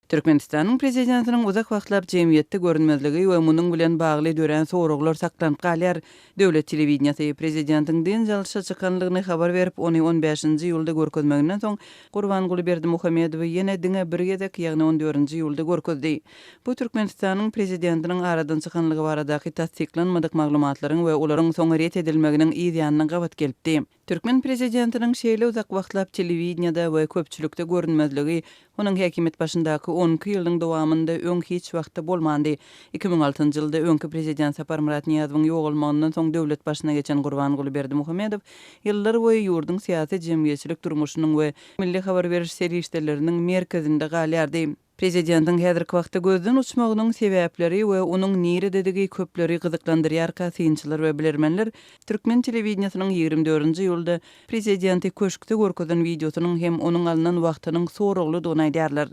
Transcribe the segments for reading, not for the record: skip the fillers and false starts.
Türkmenistanyň Prezidentiniň uzak wagtlap jemgyýetde görünmezligi we munuň bilen bagly dörän soraglar saklanyp galýar. Döwlet telewideniýesi Prezidentiň dynç alşa çykanlygyny habar berip, ony on bäşinji iýulda görkezmeginden soň, Gurbanguly Berdimuhamedowy ýene diňe bir gezek, ýagny on dördünji iýulda görkezdi. Bu Türkmenistanyň Prezidentiniň aradan çykanlygy baradaky tassyklanmadyk maglumatlaryň we olaryň soň ret edilmeginiň yz ýanyna gabat gelipdi. Türkmen prezidentiniň şeýle uzak wagtlap telewideniýede we köpçülikde görünmezligi onuň häkimiýet başyndaky onki ýylyň dowamynda öň hiç wagtda bolmandy. 2006-njy ýylda öňki prezident Saparmyrat Nyýazowyň ýogalmagyndan soň döwlet başyna geçen Gurbanguly Berdimuhamedow ýyllar boýy ýurduň syýasy-jemgyýetçilik durmuşynyň we milli habar beriş serişdeleriniň merkezinde galýardy. Prezidentiň häzirki wagtda gözden uçmagynyň sebäpleri we onuň nirededigi köpleri gyzyklandyrýarka synçylar we bilermenler türkmen telewideniýesiniň 24-nji iýulda prezidenti köşkde görkezen wideosynyň hem onuň alnan wagtynyň soraglydygyny aýdýarlar.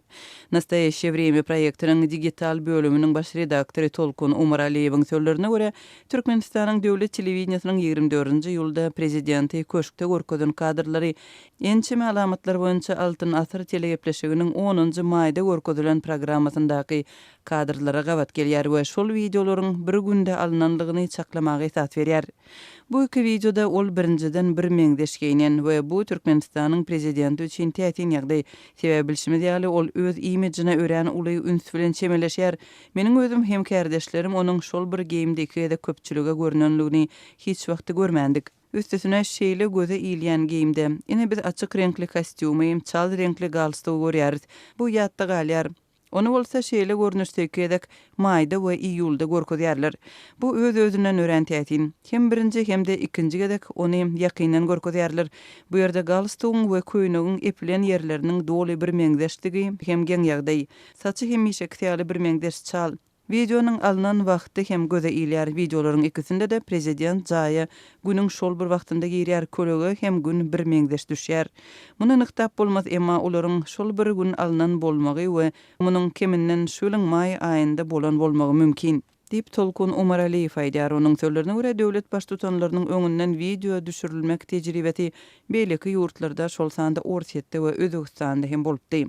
Nastoýaşşeýe wremýa proýektiniň digital bölüminiň baş redaktory Tolkun Umaraliýewiň sözlerine görä, Türkmenistanyň döwlet telewideniýesiniň 24-nji iýulda prezidenti köşkde görkezen kadrlary Ençeme alamatlar boýunça Altyn asyr telegepleşiginiň onunjy maýda görkezilen programmasyndaky kadrlara gabat gelýär we şol wideolaryň bir günde alnanlygyny çaklamaga esas berýär. Bu iki wideoda ol birinjiden birmeňzeş geýnen we bu Türkmenistanyň prezidenti üçin täsin ýagdaý. Sebäbi bilşimiz ýaly ol öz imidžine örän uly üns bilen çemeleşýär. Meniň özüm hem kärdeşlerim onuň şol bir geýimde iki gezek köpçülige görnenligini hiç wagtda görmändik. Üstesine şeýle göze ilýän geýimde. Ine biz açyk reňkli kostýumy, çal reňkli galstugy görýäris. Bu ýatda galýar. Ony bolsa şeýle görnüşde iki gezek maýda we iýulda görkezýärler. Bu öz-özünden örän täsin. Hem birinji hem-de ikinji gezek ony ýakyndan görkezýärler. Bu ýerde galstugyň we köýnegiň epilen ýerleriniň doly birmeňzeşdigi hem geň ýagdaý. Saçy hemişekisi ýaly birmeňzeş çal. Wideonyň alnan wagty hem göze ilýär. Wideolaryň ikisinde-de prezident jaýa Günüň şol bir wagtynda girýär, kölege hem Gün birmeňzeş düşýär. Muny nygtap bolmaz, emma olaryň şol bir gün alnan bolmagy we munuň keminden şu ýylyň maý aýynda bolan bolmagy mümkin. Diýip, Tolkun Umaraliýew aýdýar. Onuň sözlerine görä, döwlet baştutanlarynyň öňünden wideo düşürilmek tejribesi beýleki ýurtlarda, şol sanda Orsýetde we Özbegistanda hem bolupdy.